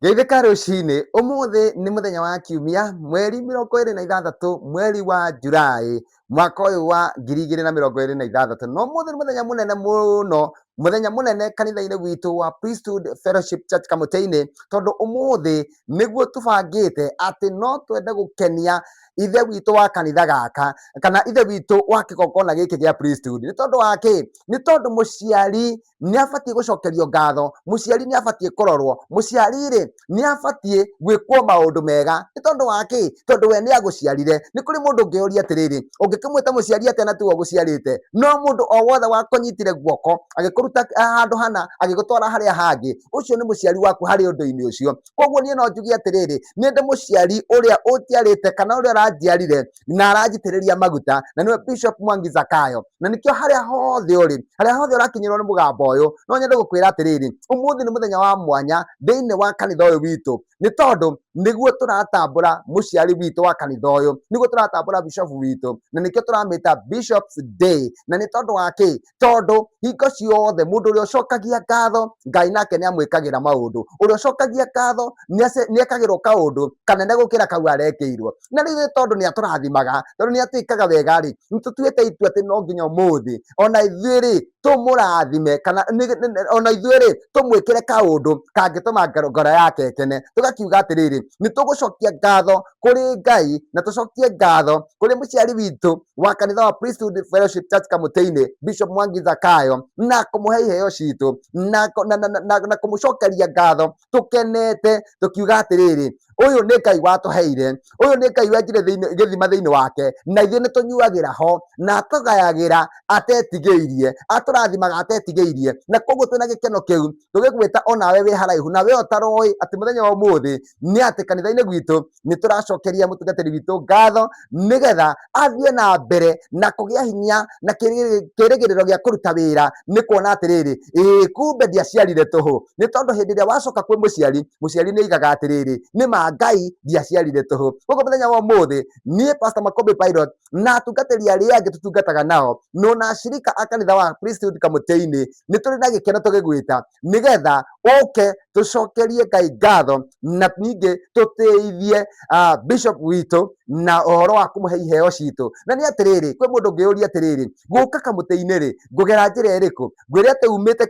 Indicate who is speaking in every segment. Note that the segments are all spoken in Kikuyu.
Speaker 1: Geithĩka rũcinĩ, ũmũthĩ nĩ mũthenya wa kiumia, mweri 26 mweri wa Julaĩ, mwaka ũyũ wa 2026. Na ũmũthĩ nĩ mũthenya mũnene mũno, mũthenya mũnene kanitha-inĩ witũ wa Priesthood Fellowship Church Kamũtĩ-inĩ, tondũ ũmũthĩ nĩguo tũbangĩte atĩ no twende gũkenia ithe witũ wa kanitha gaka, kana ithe witũ wa kĩgongona gĩkĩ gĩa Priesthood. Nĩ tondũ wa kĩ? Nĩ tondũ mũciari nĩ abatiĩ gũcokerio ngatho, mũciari nĩ abatiĩ kũrorwo, mũciari rĩ nĩ abatiĩ gwĩkwo maũndũ mega. Nĩ tondũ wa kĩ? Tondũ we nĩ agũciarire. Nĩ kũrĩ mũndũ ũngĩũria atĩrĩrĩ, ũngĩkĩmwĩta mũciari atĩa na tiwe ũgũciarĩte? No mũndũ o wothe wakũnyitire guoko agĩkũruta handũ hana agĩgũtwara harĩa hangĩ, ũcio nĩ mũciari waku harĩ ũndũ-inĩ ũcio. Koguo niĩ no njuge atĩrĩrĩ, nĩ ndĩ mũciari ũrĩa ũnjiarĩte kana ũrĩa ũranjiarire na aranjitĩrĩria maguta, na nĩwe Bishop Mwangi Zakayo. Na nĩkĩo harĩa hothe ũrĩ, harĩa hothe ũrakinyĩrwo nĩ mũgambo ũyũ, no nyende gũkwĩra atĩrĩrĩ, ũmũthĩ nĩ mũthenya wa mwanya thĩinĩ wa kanitha ũyũ witũ, nĩ tondũ nĩguo tũratambũra mũciari witũ wa kanitha ũyũ, nĩguo tũratambũra bishop witũ, na nĩkĩo tũramĩta Bishop's Day. Na nĩ tondũ wa kĩ? Tondũ hingo ciothe mũndũ ũrĩa ũcokagia ngatho, Ngai nake nĩ amwĩkagĩra maũndũ. Ũrĩa ũcokagia ngatho nĩ ekagĩrwo kaũndũ kanene gũkĩra kau arekĩirwo. Na rĩu nĩ tondũ nĩ atũrathimaga, tondũ nĩ atwĩkaga wega rĩ, nĩ tũtuĩte itua atĩ no nginya ũmũthĩ ona ithuĩ rĩ tũmũrathime, kana ona ithuĩ rĩ tũmwĩkĩre kaũndũ kangĩtũma ngoro yake ĩkene. Tũgakiuga atĩrĩrĩ, nĩ tũgũcokia ngatho kũrĩ Ngai na tũcokie ngatho kũrĩ mũciari witũ wa kanitha wa Priesthood Fellowship Church Kamũtĩ-inĩ, Bishop Mwangi Zakayo, na kũmũhe iheo citũ na, na, na, na, na kũmũcokeria ngatho tũkenete, tũkiuga atĩrĩrĩ, ũyũ nĩ Ngai watũheire, ũyũ nĩ Ngai wenjire gĩthima thĩinĩ wake, na ithuĩ nĩ tũnyuagĩra ho, na atũgayagĩra atetigĩirie, atũrathimaga atetigĩirie. Na koguo twĩna gĩkeno kĩu tũgĩgwĩta onawe wĩ haraihu na we ũtaroĩ atĩ mũthenya wa ũmũthĩ nĩ atĩ kanitha-inĩ gwitũ nĩ tũracokeria mũtungatĩri witũ ngatho, nĩgetha athiĩ na mbere na kũgĩa hinya na kĩrĩgĩrĩro gĩa kũruta wĩra, nĩ kuona atĩrĩrĩ, ĩĩ kumbe ndiaciarire tũhũ. Nĩ tondũ hĩndĩ ĩrĩa wacoka kwĩ mũciari, mũciari nĩ aigaga atĩrĩrĩ, nĩ ma Ngai ndiaciarire tũhũ. Koguo mũthenya wa ũmũthĩ niĩ Pastor Makombe Pilot na atungatĩri arĩa angĩ tũtungataga nao no na ashirika a kanitha wa Priesthood Kamũtĩ-inĩ nĩ tũrĩ na gĩkeno tũgĩgwĩta nĩgetha ũke tũcokerie Ngai ngatho na ningĩ tũtĩithie bishop witũ na ũhoro wa kũmũhe iheo citũ. Na nĩ atĩrĩrĩ, kwĩ mũndũ ũngĩũria atĩrĩrĩ, gũka kamũtĩ-inĩ rĩ, ngũgera njĩra ĩrĩkũ? Ngwĩre atĩ umĩte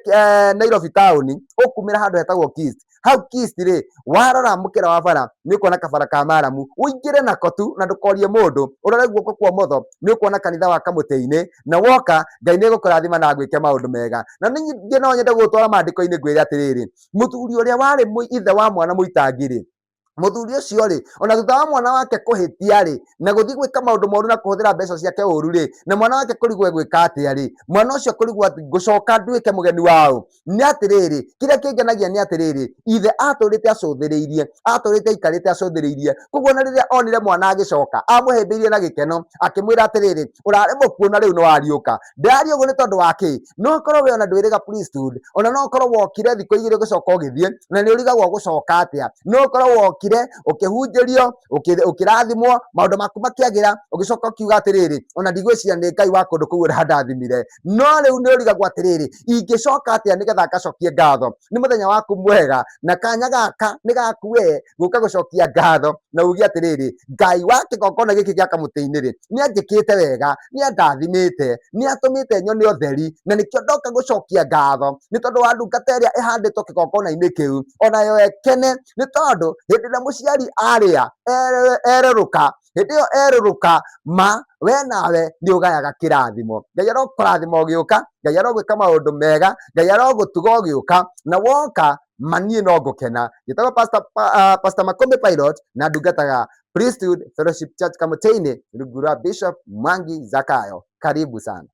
Speaker 1: Nairobi taũni, ũkumĩra handũ hetagwo Kist. Hau Kist rĩ, warora mũkĩra wa bara nĩ ũkuona kabara ka maramu, ũingĩre nako tu na ndũkorie mũndũ, ũrore guoko kwa ũmotho nĩ ũkuona kanitha wa Kamũtĩ-inĩ, na woka Ngai nĩ egũkũrathima na agwĩke maũndũ mega. Na ningĩ no nyende gũgũtwara maandĩko-inĩ ngwĩre atĩrĩrĩ, mũthuri ũrĩa warĩ ithe wa mwana mũitangi rĩ, mũthuri ũcio rĩ, ona thutha wa mwana wake kũhĩtia rĩ, na gũthiĩ gwĩka maũndũ moru na kũhũthĩra mbeca ciake ũru rĩ, na mwana wake kũrigwo egwĩka atĩa rĩ, mwana ũcio kũrigwo atĩ ngũcoka nduĩke mũgeni waũ. Nĩ atĩrĩrĩ, kĩrĩa kĩngenagia nĩ atĩrĩrĩ, ithe atũrĩte acũthĩrĩirie, atũrĩte aikarĩte acũthĩrĩirie. Koguo na rĩrĩa onire mwana agĩcoka, amũhĩmbĩirie na gĩkeno, akĩmwĩra atĩrĩrĩ, ũrarĩ mũkuũ na rĩu nĩ wariũka. Ndĩraria ũguo nĩ tondũ wa kĩ? No ũkorwo we ona ndwĩrĩga priesthood, ona no ũkorwo wokire thikũ igĩrĩ ũgĩcoka ũgĩthiĩ, na nĩ ũrigagwo ũgũcoka atĩa. No ũkorwo wokire, ũkĩhunjĩrio, ũkĩrathimwo, maũndũ maku makĩagĩra, ũgĩcoka ũkiuga atĩrĩrĩ, ona ndigwĩciria nĩ Ngai wa kũndũ kũu ũrandathimire. No rĩu nĩ ũrigagwo atĩrĩrĩ, ingĩcoka atĩa nĩgetha ngacokie ngatho? Nĩ mũthenya waku mwega, na kanya gaka nĩ gaku we gũka gũcokia ngatho na uge atĩrĩrĩ, Ngai wa kĩgongona gĩkĩ gĩa kamũtĩ-inĩ rĩ, nĩ anjĩkĩte wega, nĩ andathimĩte, nĩ atũmĩte nyone ũtheri, na nĩkĩo ndoka gũcokia ngatho nĩ tondũ wa ndungata ĩrĩa ĩhandĩtwo kĩgongona-inĩ kĩu, onayo ĩkene, nĩ tondũ hĩndĩ ĩrĩa mũciari arĩa ererũka, hĩndĩ ĩyo erũrũka ma we nawe nĩ ũgayaga kĩrathimo. Ngai arokũrathima ũgĩũka, Ngai arogwĩka maũndũ mega, Ngai arogũtuga ũgĩũka, na woka ma niĩ no ngũkena. Njĩtagwo Pastor Makombe Pilot na ndungataga Priesthood Fellowship Church Kamũtĩ-inĩ rungu rwa Bishop Mwangi Zakayo. Karibu sana.